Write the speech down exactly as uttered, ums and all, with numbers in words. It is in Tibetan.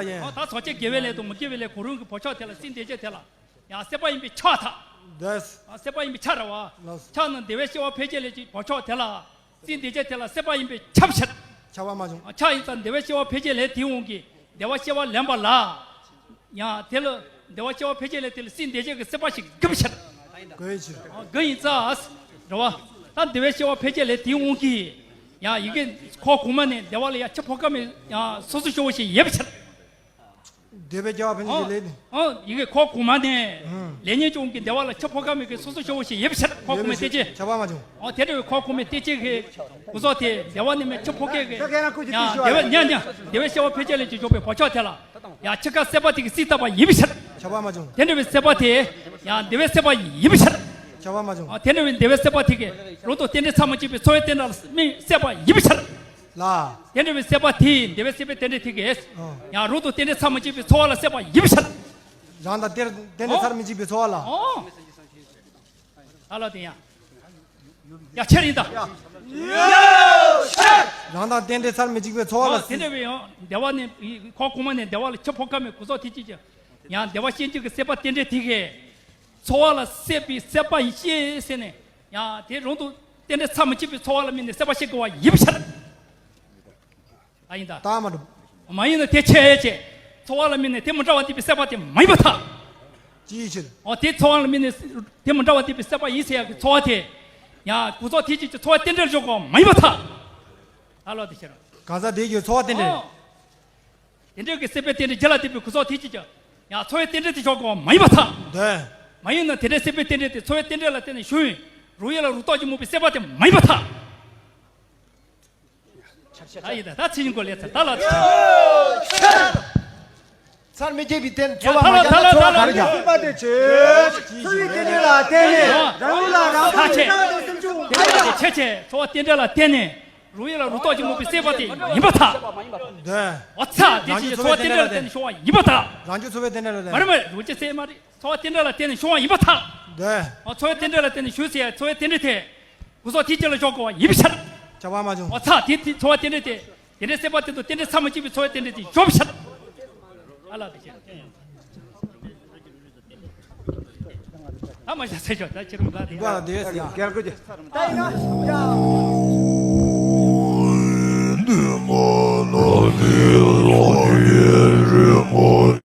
ཡིན། ད་ཚོགས་ཆེན་དགེ་བའི་ལས་དང་མི་དགེ་བའི་ལས་གང་རུང་གི་བག་ཆགས་དེ་ལ་སྲིད་འདོད་ཆགས་དེ་ལ་ཡང་སྲེད་པ་ཡིན་པས་ཁྱབ་ཐལ། འདོད། སྲེད་པ་ཡིན་པས་ཁྱབ་རེད་བ། ལགས། ཁྱབ་ན་འདོད་པའི་སྐྱེ་བ་འཕེལ་བྱེད་ལས་ཀྱི་བག་ཆགས་དེ་ལ་སྲིད་འདོད་ཆགས་དེ་ལ་སྲེད་པ་ཡིན་པས་ཁྱབ་ཕྱིར། ཁྱབ་པ་མ་བྱུང་། ཁྱབ་ཡིན་ཙང་འདོད་པའི་སྐྱེ་བ་འཕེལ་བྱེད་ལས་དེའི་དབང་གིས་འདོད་པ་སྐྱེ་བ་ལེན་པ་ལ། ཡང་དེ་ལ་འདོད་པ་སྐྱེ་བ་འཕེལ་བྱེད་ལས་དེ་ལ་སྲིད་འདོད་ཆགས་ཀྱི་སྲེད་པ་ཞིག་དགོས་ཕྱིར། དགོས་ཕྱིར། དགོས་ཡིན་ཙང་། རེད་བ། ད་འདོད་པའི་སྐྱེ་བ་འཕེལ་བྱེད་ལས་དེའི་དབང་གིས། ཡང་ཡི་གེ་ཁོག་གོང་མ་ནས་འདོད་པ་ལ་ཡང་འཆི་འཕོ་ཁ་མེད་ཡང་སོ་སོ་ཞེ་པོ་ཞིག་ཡོད་པའི་ཕྱིར། འདོད་པའི་སྐྱེ་བ་འཕེལ་བྱེད་ཀྱི་ལས་ནི། ཨོ། ཡི་གེ་ཁོག་གོང་མ་ནས། ལས་ཉོན་ཅན་གྱི་འདོད་པ་ལ་འཆི་འཕོ་ཁ་མེད་ཀྱི་སོ་སོ་ཞེ་པོ་ཞིག་ཡོད་པའི་ཕྱིར། ཁོག་གོང་མའི་གཏན་ཚིགས། ཁྱབ་པ་མ་བྱུང་། ཨོ། དེ་འདྲ་བའི་ཁོག་གོང་མའི་གཏན་ཚིགས་ཀྱི་གོ་ས་དེ་འདོད་པ་ནི་མེད་འཆི་འཕོ་ཁ་གི། ཡང་འདོད་པའི་ཉག་ཉག་འདོད་པའི་སྐྱེ་བ་འཕེལ་བྱེད་ལས་ཀྱི་འཇོག་པའི་བག་ཆགས་དེ་ལ། ཡང་འཆི་ཁ་སྲེད་པ་དེ་གིས་སྲིད་བཏབ་པ་ཡིན་པའི་ཕྱིར། ཁྱབ་པ་མ་བྱུང་། དེ་འདྲ་བའི་སྲེད་པ་དེ། ཡང་འདོད་པའི་སྲེད་པ་ཡིན་པའི་ཕྱིར། ཁྱབ་པ་མ་བྱུང་། ཨ། དེ་འདྲ་བའི་འདོད་པའི་སྲེད་པ་དེ་གིས་རང་དང་རྟེན་འབྲེལ་ཚར་མི་གཅིག་པའི་ཚོར་བའི་རྟེན་འབྲེལ་ལ་དམིགས་སྲེད་པ་ཡིན་པའི་ཕྱིར། ལ། དེ་འདྲ་བའི་སྲེད་པ་དེས་འདོད་པའི་སྲེད་པའི་རྟེན་འབྲེལ་དེ་གིས། ཨོ། ཡང་རང་དང་རྟེན་འབྲེལ་ཚར་མི་གཅིག་པའི་ཚོར་བ་ལ་སྲེད་པ་ཡིན་པའི་ཕྱིར། རང་དང་རྟེན་རྟེན་འབྲེལ་ཚར་མི་གཅིག་པའི་ཚོར་བ་ལ། ཨོ། ཨ་ལ་དེ་ཡང་། ཡ། ཁྱེད་རིང་ད། རང་དང་རྟེན་འབྲེལ་ཚར་མི་གཅིག་པའི་ཚོར་བ་ལ། ཨོ། དེ་འདྲ་བའི་ཡང་འདོད་པ་ནི་ཁོག་གོང་མ་ནས་འདོད་པ་ལ་འཆི་འཕོ་ཁ་མེད་གོ་ས་དེ་གཅིག་ཀྱང་། ཡང་འདོད་པ་ཤེས་འཇུག་གི་སྲེད་པ་རྟེན་འབྲེལ་དེ་གིས། ཚོར་བ་ལ་སྲེད་པའི་སྲེད་པ་ཡིན་ཤེས་ཟེར་ནས། ཡང་དེ་རང་དང་རྟེན་འབྲེལ་ཚར་མི་གཅིག་པའི་ཚོར་བ་ལ་དམིགས་ནས་སྲེད་པ་ཤེས་དགོས་པ་ཡིན་པའི་ཕྱིར། ཨ་ཡིན་ད། ད་མ་འགྲུབ། མ་ཡིན་ན་དེ་ཆད་ཅེས། ཚོར་བ་ལ་དམིགས་ནས་དེ་མི་འདྲ་བ་འདུས་པའི་སྲེད་པ་དེ་མ་ཡིན་པར་ཐལ། ཅིའི་ཕྱིར། འོ། དེ་ཚོར་བ་ལ་དམིགས་ནས་དེ་མི་འདྲ་བ་འདུས་པའི་སྲེད་པ་ཡིན་ཟེར་ཡག་གི་ཚོར་བ་དེ། ཡང་གོ་ས་དེ་གཅིག་གི་ཚོར་བའི་རྟེན་འབྲེལ་འཇོག་དགོས་པ་མ་ཡིན་པར་ཐལ། ད་ལོ་དེ་ཕྱིར། གང་ཟག་དེ་གི་ཚོར་བ་རྟེན་འབྲེལ། ཨོ། དེ་འདྲའི་གི་སྲེད་པའི་རྟེན་འབྲེལ་རྒྱུད་ལ་ལྡན་པའི་གོ་ས་དེ་གཅིག་ཀྱང་། ཡང་ཚོར་བའི་རྟེན་འབྲེལ་དེ་འཇོག་དགོས་པ་མ་ཡིན་པར་ཐལ། འདོད། མ་ཡིན་ན་དེ་འདྲའི་སྲེད་པའི་རྟེན་འབྲེལ་དེ་ཚོར་བའི་རྟེན་འབྲེལ་ལ་བརྟེན་ནས་བྱུང་བའི་རང་ཡུལ་ལ་རང་རྟོགས་ཀྱིས་མུག་པའི་སྲེད་པ་དེ་མ་ཡིན་པར་ཐལ། ད་ཡིན་ད། ད་ཚིག་གཉིས་གོ་ལས་ཚར་ད་ལ། ཚར་མི་རྒྱས་པའི་རྟེན་ཚོར་བ་མ་ཡིན་པར་ཐལ། ད་ལ་ད་ལ་ད་ལ། སྲེད་པ་དེ་ཆད། ཚོར་བའི་རྟེན་འབྲེལ་ལ་བརྟེན་ནས་རང་ལ་རང་རྟོགས་ཀྱི་སྲེད་པ་དེ་སེམས་བྱུང་བ་ཡིན་པར་ཐལ། ཆད་ཆད། ཚོར་བ་རྟེན་འབྲེལ་ལ་བརྟེན་ནས་རང་ཡུལ་ལ་རང་རྟོགས་ཀྱིས་མུག་པའི་སྲེད་པ་དེ་ཡིན་པར་ཐལ། འདོད། འོ་ཚ། དེ་ཕྱིར་ཚོར་བ་རྟེན་འབྲེལ་ལ་བརྟེན་ནས་བྱུང་བ་ཡིན་པར་ཐལ། རང་རྒྱུ་ཚོར་བའི་རྟེན་འབྲེལ་ལ་བརྟེན། མ་རེད་མ་རེད། རང་རྒྱུ་ཚོར་བའི་རྟེན་འབྲེལ་ལ་བརྟེན་ནས་བྱུང་བ་ཡིན་པར་ཐལ། འདོད། འོ་ཚོར་བའི་རྟེན་འབྲེལ་ལ་བརྟེན་ནས་བྱུང་ཟེར་ཡ་ཚོར་བའི་རྟེན་འབྲེལ་དེ། གོ་ས་དེ་གཅིག་ལ་འཇོག་དགོས་པ་ཡིན་པའི་ཕྱིར། ཁྱབ་པ་མ་བྱུང་། འོ་ཚ། དེ་དེ་ཚོར་བ་རྟེན་འབྲེལ་དེ། དེ་འདྲའི་སྲེད་པ་དེ་དང་དེ་འདྲའི་ཚར་མི་གཅིག་པའི་ཚོར་བའི་རྟེན་འབྲེལ་དེ་འཇོག་པའི་ཕྱིར། ཨ་ལ་དེ་ཕྱིར། ཨ་མ་ཤ་ཚེ་ཆོག་ད་ཕྱིར་མ་ལ་དེ། རྒྱལ་ཀུན་གྱི།